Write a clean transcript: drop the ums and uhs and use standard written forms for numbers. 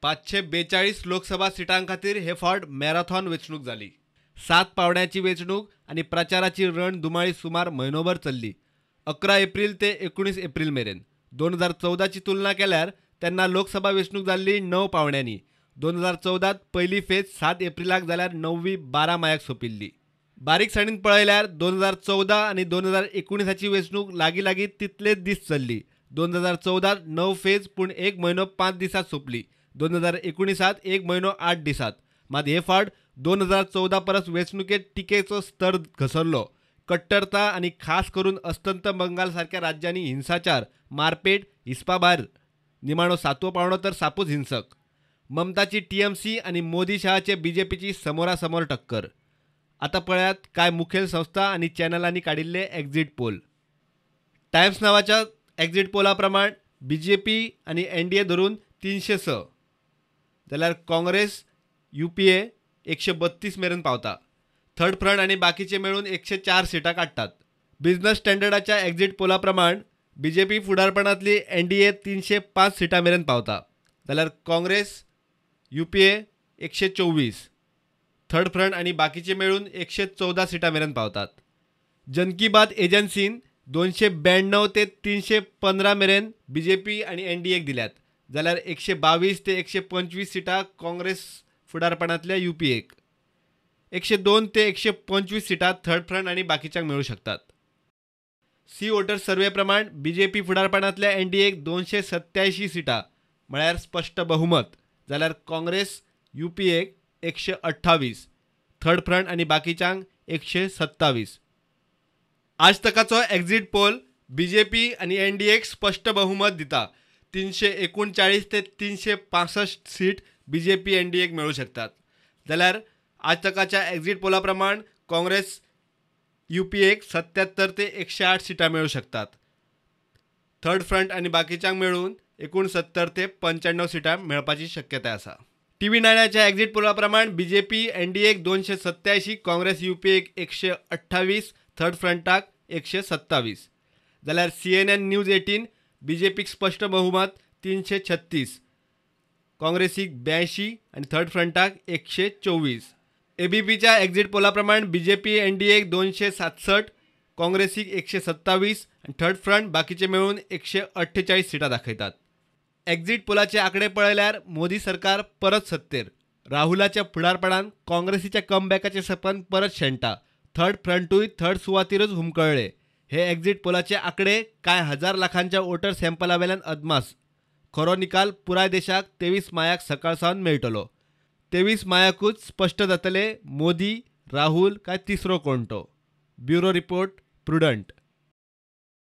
542 लोकसभा सिटां खातीर हे फावट मॅरेथॉन वेंचणूक जाली. 7 पावड्यांची वेंचणूक आनी प्रचाराची रणधुमाळी सुमार म्हयनोभर चल्ली. 11 एप्रील ते 19 एप्रील मेरेन. 2014ची तुलना केल्यार तेन्ना लोकसभा वेंचणूक जाल्ली 9 पावण्यांनी. 2014त पयली फेज 7 एप्रिलाक जाल्यार 9वी 12 मायाक सोंपिल्ली. बारीकसाणीन पळयल्यार 2014 आनी 2019ची वेंचणूक लागीं लागीं तितलेच दीस चल्ली. 2014त 9 फेज पूण 1 म्हयनो 5 दिसांत सोंपली. 2019त 1 म्हयनो 8 दिसांत. मात हे फावट 2014 परस वेंचणुकेत टिकेचो स्तर घसरलो. कट्टरता आनी खास करून अस्तंत बंगाल सारक्या राज्यांनी हिंसाचार, मारपेट हिसपाभायर. निमाणो 7वो पावंडो तर सापूच हिंसक. ममताची टीएमसी आनी मोदी शहाचे बीजेपीची समोरासमोर टक्कर. आतां पळयात कांय मुखेल संस्था आनी चॅनलांनी काडिल्ले एक्झिट पोल. टायम्स नावाच्या एक्झिट पोला प्रमाण बीजेपी आनी एनडीए धरून 306, जाल्यार काँग्रेस यूपीए 132 मेरेन पावता. थर्ड फ्रंट आनी बाकीचे मेळून 104 सिटां काडटात. बिझनस स्टँडर्डाच्या एक्झिट पोला प्रमाण बीजेपी फुडारपणांतली एनडीए 305 सिटां मेरेन पावता, जाल्यार काँग्रेस यूपीए 124, थर्ड फ्रंट आनी बाकीचे मेळून 114 सिटां मेरेन पावतात. जन की बात एजन्सीन 292 ते 315 मेरेन बीजेपी आनी एनडीएक दिल्यात, जाल्यार 122 ते 125 सिटां काँग्रेस फुडारपणांतल्या यूपीएक, 102 ते 125 सिटां थर्ड फ्रंट आनी बाकीच्यांक मेळूं शकतात. सी वोटर सर्वे प्रमाण बीजेपी फुडारपणांतल्या एनडीएक 287 सिटां म्हळ्यार स्पश्ट बहुमत, जाल्यार काँग्रेस यूपीएक 128, थर्ड फ्रंट आनी बाकीच्यांक 127. आज तकाचो एक्झिट पोल बीजेपी आनी एनडीएक स्पश्ट बहुमत दिता. 339 ते 365 सीट बीजेपी एनडीएक मेळूं शकतात, जाल्यार आज तकाच्या एक्झिट पोला प्रमाण काँग्रेस यूपीएक 77 ते 108 सिटां मेळूं शकतात. थर्ड फ्रंट आनी बाकीच्यांक मेळून 69 ते 95 सिटां मेळपाची शक्यताय आसा. टीव्ही 9च्या एक्झिट पोला प्रमाण बीजेपी एनडीएक 287, काँग्रेस यूपीएक 128, थर्ड फ्रंटाक 127, जाल्यार CNN news 18 बीजेपीक स्पश्ट बहुमत 336, काँग्रेसीक 82 आनी थर्ड फ्रंटाक 124. एबीपीच्या एक्झिट पोला प्रमाण बीजेपी एनडीएक 267, काँग्रेसीक 127 आनी थर्ड फ्रंट बाकीचे मेळून 148 सिटां दाखयतात. एक्झिट पोलाचे आंकडे पळयल्यार मोदी सरकार परत सत्तेर. राहुलाच्या फुडारपणान काँग्रेसीच्या कमबॅकाचें सपन परत शेणटा. थर्ड फ्रंटूय थर्ड सुवातीरच हुमकळ्ळे. हे एक्झिट पोलाचे आंकडे कांय हजार लाखांच्या वोटर सॅम्पला वेल्यान अदमास. खरो निकाल पुराय देशाक 23 मायाक सकाळ सावन मेळटलो. 23 मायाकूच स्पश्ट जातले मोदी, राहुल काय तिसरो कोण तो. Bureau report, Prudent.